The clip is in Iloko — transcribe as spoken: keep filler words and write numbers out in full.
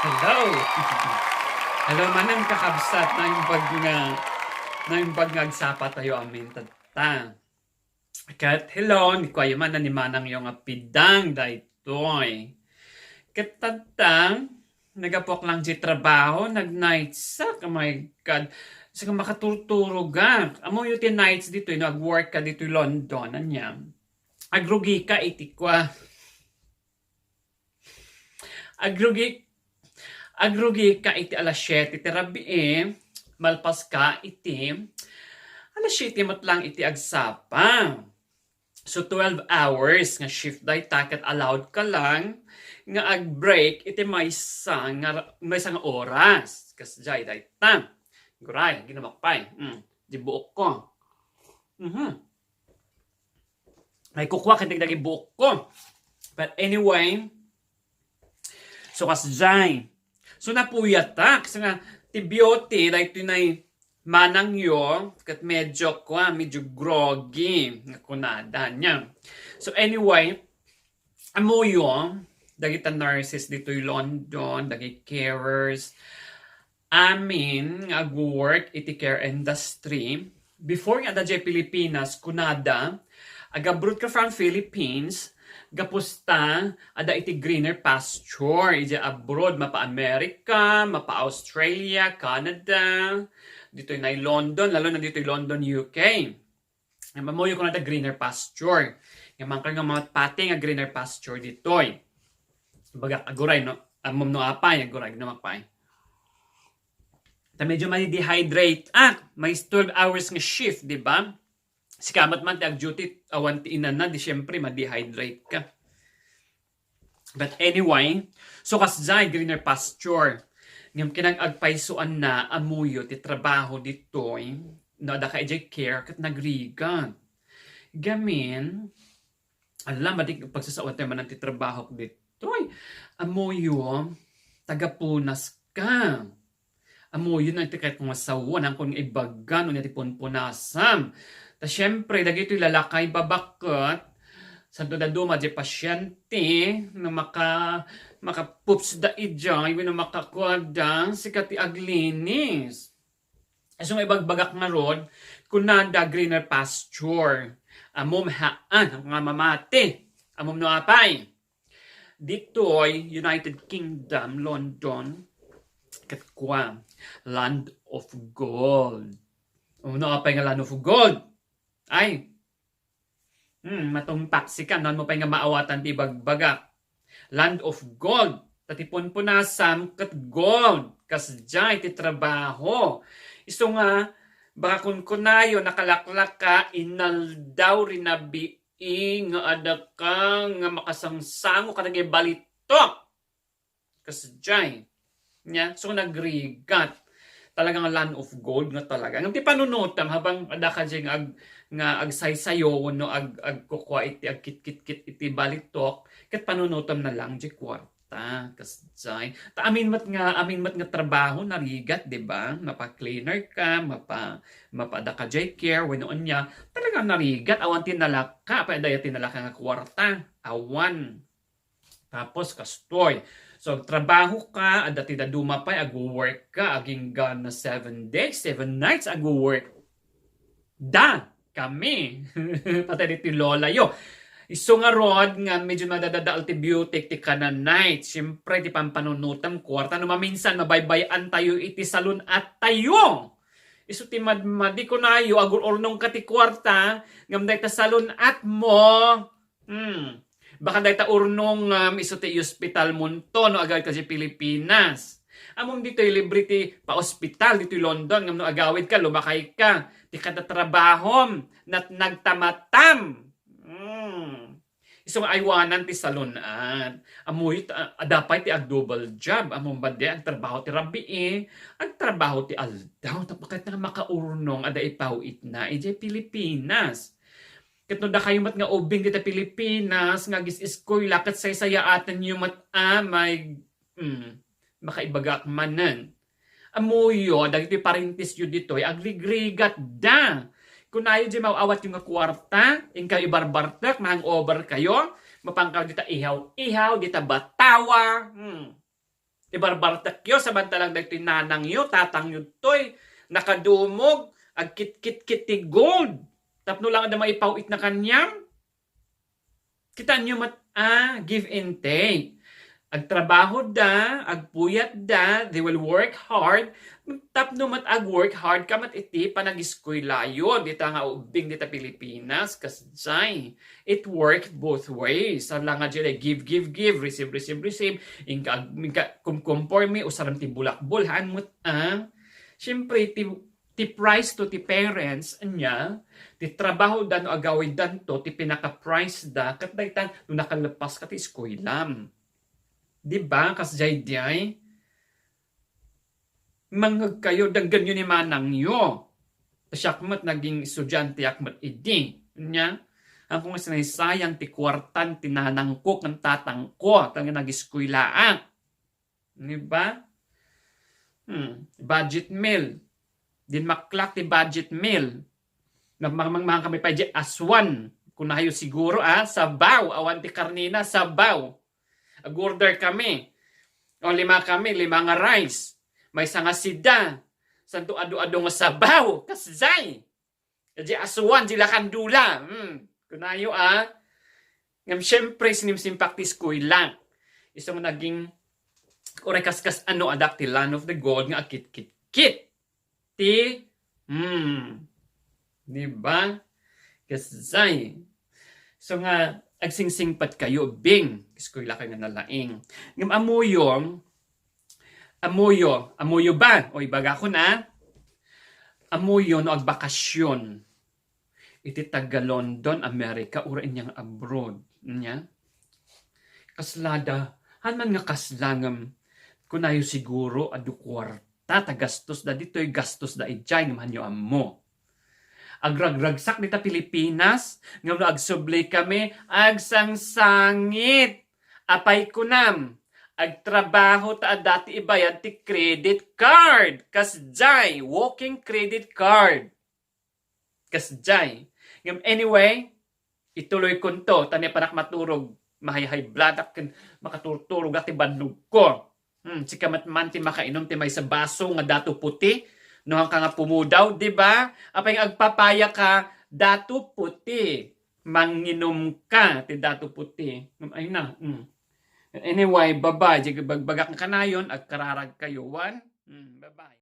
Hello! Hello manen, kakabsat, naimbag nga, naimbag nga agsapa tayo amin tatta. Ket hello, ni kuayo man ni manangyo nga pidang daytoy. Ket tatta, nagapuak lang ti trabaho, nag-night shift. Oh my God. Sika makaturturog ka. Amoyo ti nights ditoy, no, agwork ka ditoy London, ania. Agrugi ka iti kua. Agrugi, agrugi ka iti alas siete ti rabii, malpas ka iti alas siete met lang iti agsapa. So, twelve hours nga shift dayta, ket allowed ka lang nga ag-break iti maysa nga, maysa nga oras. Kasdiay dayta. Guray, ginumak pay. Mm, di buok ko. Mhm. Ay, kukua ket dagiti buok ko. But anyway, so kasdiay. So napuyatak. So nga, ti Beauty, daytoy nay manangyo, ket medyo kua, medyo groggy, nga kunada niya. So anyway, amoyo, dagiti nurses ditoy London, dagiti carers, amin nga agwo-work iti care industry, before nga adda diay Pilipinas, kunada, ag-abroad ka from Philippines, gapusta, adda iti greener pasture, idiay abroad, mapa America, mapa Australia, Canada, ditoy nay London, lalo na ditoy London, U K. Nga amoyo kunada greener pasture. Nga mangkal nga mapati nga greener pasture ditoy. Bagak, aguray, no? Ammom no apay, aguray, no, apay. Ta medyo madi-dehydrate. Ah, may twelve hours nga shift, di ba? Sika met man ti ag-duty, awan ti inana, di siyempre, ma-dehydrate ka. But anyway, so kasdiay greener pasture. Ngem kinang agpaysuanna, amoyo ti trabaho ditoy, no, adda ka idiay care, ket nagrigat. Gamin, ala, madi pagsasaoan tayo manen ti trabaho ditoy. Amoyo, taga-Punas ka. Amoyo na iti kayat nga asawa, nangkon nga ibaga no nia ti punpunasam. Ta siyempre, dagitoy lalakay babaket, santo daduma diay pasyente, no maka-, maka-poops da idiay, wenno makakuada, sika ti aglinis. Isu nga ibagbagak ngarud, kunada greener pasture. Ammom haan, nga mamati. Ammom no apay. Ditoy United Kingdom, London, ket kua, Land of Gold. Ammom no apay nga Land of Gold? Ay. Hmm, matungpak sika, no, ammom pay nga maawatan ti ibagbagak. Land of Gold. Ta ti punpunasam ket gold. Kasdiay ti trabaho. Isu nga, baka kunkunayo, nakalaklaka, inaldaw, rinabii, nga adda ka nga makasangsango kadagiti balitok. Kasdiay. Nia, so nagrigat. Talagang land of gold nga talaga. Ngem ti panunutam, habang adda ka diay nga ag-, nga agsaysayo wenno ag-, agkukua iti, agkitkitkit iti balitok, ket panunutam na lang diay kuarta. Kasdiay. Ta amin met nga, amin met nga trabaho narigat, di ba? Mapa-cleaner ka, mapa-, mapaadda ka diay care, wenno ania. Talagang narigat, awan ti nalaka, pay adda ti nalaka nga kuarta. Awan. Tapos, kastoy. So, agtrabaho ka, adda ti daduma pay, agwo-work ka, agingga na seven days, seven nights, agwo-work da kami. Patay ditoy lolayo. Isu ngarud nga medyo madadadaal ti beauty ti kananay. Siyempre, ti pampanunutam, kuarta. No maminsan, mabaybay-an tayo iti salon-at tayo. Isu ti madmadi kunayo, agur-urnong ka ti kuarta, ngem dayta salon-at mo. Hmm. Baka dayta urnong, um, isu ti ospital monto no agawid ka diay Pilipinas. Ammom ditoy libre ti pa-ospital ditoy London, ngem no agawid ka, lumakay ka, ti kada trabahom, nat-, nagtamatam. Hmm. Isu nga aywanan ti salon-at. Amoy, ah, adda pay ti ag-double job. Ammom ba diay agtrabaho ti rabii, agtrabaho ti aldaw. Tapno ket nga makaurnong, adda ipaw-itna idiay Pilipinas. Ket no dakayo met nga ubing dita Pilipinas nga agis-eskuela ket saysayaatenyo met a may, mm, makaibagak manen. Ammoyo, dagiti parentesyo ditoy, agrigrigatda. Kunayo diay maaw-awatyo nga kuarta, inkayo ibarbartek, ma-hangover kayo, mapankayo dita ihaw-ihaw, dita batawa, hmm. Ibarbartekyo, samantalang daytoy nanangyo, tatangyo toy, nakadumog, agkitkit-kit ti gold. Tapno lang adda maipaw-itna kaniam. Kitaenyo met, ah, give and take. Agtrabaho da, agpuyat da, they will work hard. Tapno met ag-work hard ka met iti panagiskwelayo, dita nga ubbing dita Pilipinas, kasjay. It work both ways. Saan la nga diay give, give, give, receive, receive, receive. Inka, inka, kumkumpormi, usarem ti bulakbol, haan met, ah. Siyempre, ti, ti prize to ti parents, anya, ti trabaho da no agawid danto, ti pinaka prize da, ket daytan, no nakalepas ka ti eskuelam. Di ba? Kasjay diay? Mangngegkayo, denggenyo ni manangyo. Ta siak met, naging estudianteak met idi. Nya, haanko nga sinaysayang ti kuartan ti nanangko ken tatangko, ta nga nagiskwelaak. Di ba? Hmm, budget meal. Dinmakklak ti budget meal. Nagmangmangmang kami pay diay aswan. Kunayo siguro, ah, sabaw. Awan ti karnina, sabaw. Ag-order kami. O, lima kami, lima nga rice. Maysa nga sida. Santo adu-adu nga sabaw. Kasjay. Diay aswan, diay lakandula. Hmm. Kunayo, ah. Ngem siyempre, sinimsimpak ti eskuela. Isu nga naging, uray kaskas-ano, adda ti land of the gold nga agkitkit-kit. Ti, hmm. Di ba? Kasjay. So nga, agsingsingpetkayo, bing. Eskuela kayo nga nalaing. Ngem ammoyo, ammoyo, ammoyo ba? O, ibagakon, ah. Ammoyo no agbakasyon iti taga-London, America, uray ania nga abroad. Nya? Kasla da, haan man nga kasla ngem, kunayo siguro, adu kuarta ta gastos da ditoy, gastos da idiay, ngem haanyo ammo. Agragragsak dita Pilipinas, ngem no agsubli kami, agsangsangit. Apay kunam, agtrabaho ta adda ti ibayad ti credit card. Kasjay, walking credit card. Kasjay. Ngem anyway, ituloykonto, ta ni panak maturog, mahay-high blood ak ken makaturturog ti bannogko. Hmm, sika met man ti makainum ti maysa baso nga dato puti, no haanka nga pumudaw, di ba? Apay nga agpapaya ka, dato puti, manginum ka ti dato puti. Ay na, hmm. Anyway, bye-bye. Diay bagbagak nga kanayon, agkararag kayo. One, hmm, bye-bye.